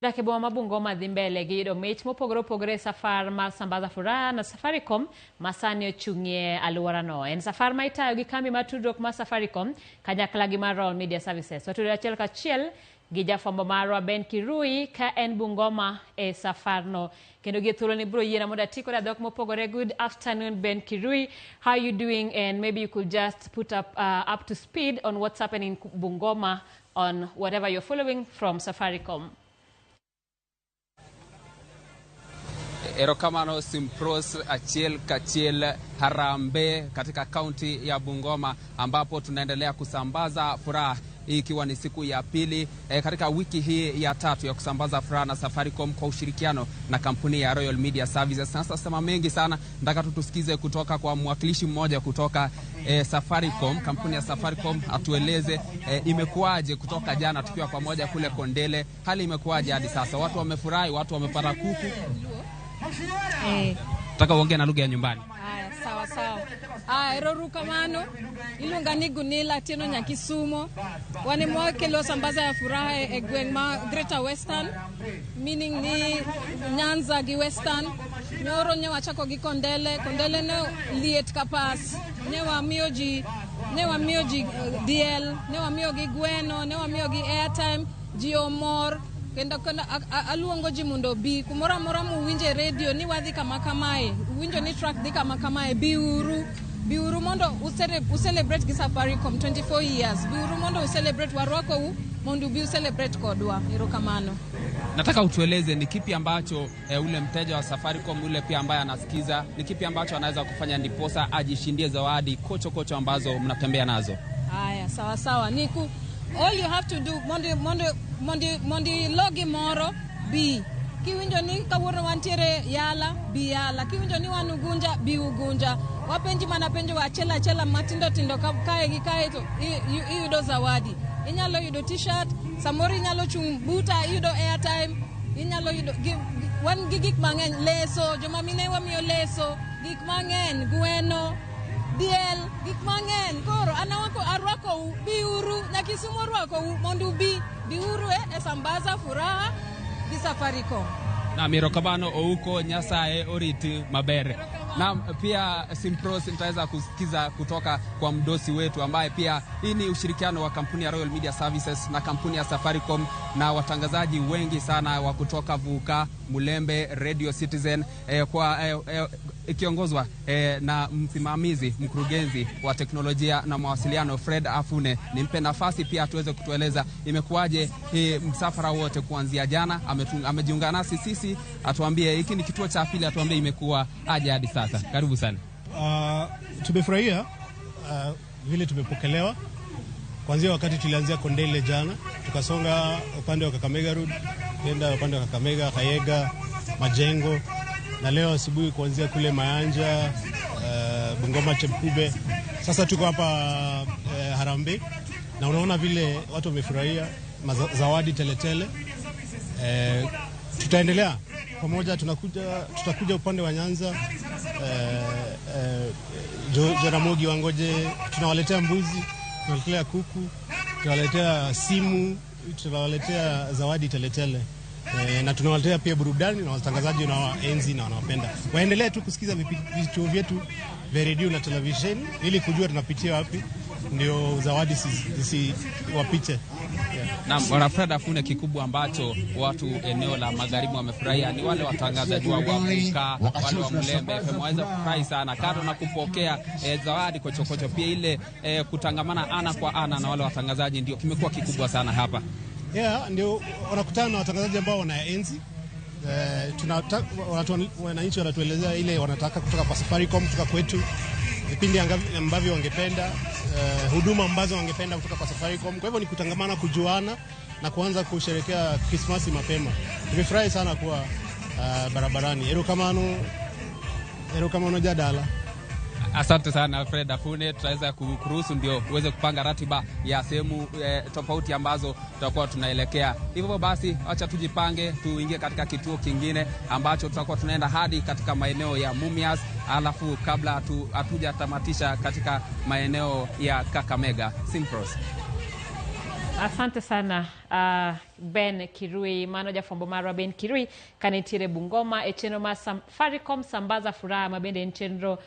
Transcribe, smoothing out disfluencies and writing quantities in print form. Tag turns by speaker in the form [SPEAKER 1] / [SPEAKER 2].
[SPEAKER 1] Dak e boma ma Bungoma dhi mbele gi yudo mich mopogore opogore e safar mar Sambaza Furaha na Safaricom ma sani ochung'ie alworano. En safar ma itayo gi kambi mar tudruok mar Safaricom kanyakla gi mar Royal Media Services. Watudore achiel kachiel gi jafwambo marwa Ben Kirui ka en Bungoma e safarno. Kendo gi thuolo ni biro yiena mondo ati koda dhok mopogore. Good afternoon, Ben Kirui. How are you doing? And maybe you could just put up to speed on what's happening in Bungoma on whatever you're following from Safaricom.
[SPEAKER 2] Erokamano Simpros, achiel kachiel Harambee katika kaunti ya Bungoma ambapo tunaendelea kusambaza furaha, hii ikiwa ni siku ya pili katika wiki hii ya tatu ya kusambaza furaha na Safaricom kwa ushirikiano na kampuni ya Royal Media Services. Sasa sema mengi sana, nataka tu tusikize kutoka kwa mwakilishi mmoja kutoka Safaricom, kampuni ya Safaricom atueleze imekuwaje kutoka jana tukiwa pamoja kule Kondele, hali imekuwaje hadi sasa? Watu wamefurahi, watu wamepata kuku. Nataka uongee na lugha ya nyumbani.
[SPEAKER 3] Haya, sawa sawa. Aya, erokamano. Iluonga ni Gunila Tieno Nyakisumo. Wan ema wakelo sambaza ya furaha e gweng' ma Greater Western, meaning ni Nyanza gi Western. Nyoro ne wachako gi Kondele, Kondele ne liet ka pas. Ne wamiyo ji diel, ne wamiyo gi gweno, ne wamiyo gi airtime, ji omor. Kendo aluongo ji mondo obi kumoro amora muwinje redio ni wadhi kama kamae, uwinjo ni truck dhi kama kamae, biuru biuru mondo ucelebrate gi Safaricom 24 years. Biuru mondo ucelebrate, warwakou mondo ubi ucelebrate kodwa. Erokamano.
[SPEAKER 2] Nataka utueleze ni kipi ambacho ule mteja wa Safaricom ule pia ambaye anasikiza, ni kipi ambacho anaweza kufanya ndiposa ajishindie zawadi kocho kocho ambazo mnatembea nazo.
[SPEAKER 3] Haya, sawa sawa. Niku all you have to do mondo ilo gimoro bi. Kiwinjo ni kawuono wantiere Yala, bi Yala. Kiwinjo ni wan Ugunja, bi Ugunja. Wapenji mana penjo achiel achiel matindo tindo kae gi kae to iyudo zawadi. Inyalo yudo T-shirt, samoro inyalo chung' buta iyudo airtime, inyalo yudo wan gi gik mang'eny, leso, joma mine wamiyo leso, gik mang'eny, gweno, diel, gik mang'eny. Koro an arwakou, biuru, Nyakisumo orwakou mondo ubi, biuru e Sambaza Furaha gi Safaricom.
[SPEAKER 2] Naam, erokamano Ouko, Nyasaye oriti maber. Naam, pia Simpros nitaweza kusikiza kutoka kwa mdosi wetu ambaye pia hii ni ushirikiano wa kampuni ya Royal Media Services na kampuni ya Safaricom na watangazaji wengi sana wa kutoka Vuka, Mulembe, Radio Citizen kwa ikiongozwa na msimamizi mkurugenzi wa teknolojia na mawasiliano Fred Afune. Nimpe nafasi pia tuweze kutueleza imekuwaje hii msafara wote kuanzia jana. Amejiunga nasi sisi, atuambie hiki ni kituo cha pili, atuambie imekuwa aje hadi sasa. Karibu sana.
[SPEAKER 4] Tumefurahia vile tumepokelewa kuanzia wakati tulianzia Kondele jana, tukasonga upande wa Kakamega Road, kenda upande wa Kakamega, Kayega, Majengo, na leo asubuhi kuanzia kule Mayanja, Bungoma, Chepkube. Sasa tuko hapa Harambee na unaona vile watu wamefurahia zawadi teletele. Tutaendelea pamoja, tutakuja upande wa Nyanza, Jaramogi wangoje, tunawaletea mbuzi, tunawaletea kuku, tunawaletea simu, tunawaletea zawadi teletele. Na tunawaletea pia burudani na watangazaji wanaoenzi na wanawapenda. Waendelee tu kusikiza vituo vyetu vya redio na televisheni ili kujua tunapitia wapi, ndio zawadi zisiwapite. Yeah.
[SPEAKER 2] Naam, Bwana Fred Afune, kikubwa ambacho watu eneo la magharibi wamefurahia ni wale watangazaji wa Vuka, wale wa Mlembe FM waweza kufurahi sana, kando na kupokea zawadi kochokocho, pia ile kutangamana ana kwa ana na wale watangazaji ndio kimekuwa kikubwa sana hapa.
[SPEAKER 4] Yeah, ndio wanakutana na watangazaji ambao wanaenzi. Wananchi wanatuelezea ile wanataka kutoka kwa Safaricom, kutoka kwetu, vipindi ambavyo wangependa, huduma ambazo wangependa kutoka kwa Safaricom. Kwa hivyo ni kutangamana, kujuana na kuanza kusherekea Krismasi mapema. Tumefurahi sana kuwa barabarani. Erokamano, erokamano jadala.
[SPEAKER 2] Asante sana Fred Afune, tutaweza kuruhusu ndio uweze kupanga ratiba ya sehemu tofauti ambazo tutakuwa tunaelekea. Hivyo basi, acha tujipange, tuingie katika kituo kingine ambacho tutakuwa tunaenda hadi katika maeneo ya Mumias, alafu kabla hatujatamatisha katika maeneo ya Kakamega. Simpros.
[SPEAKER 1] Asante sana Ben Kirui, mano jafwambo marwa Ben Kirui kanitiere Bungoma e chenro mar Safaricom Sambaza Furaha ma bende en chenro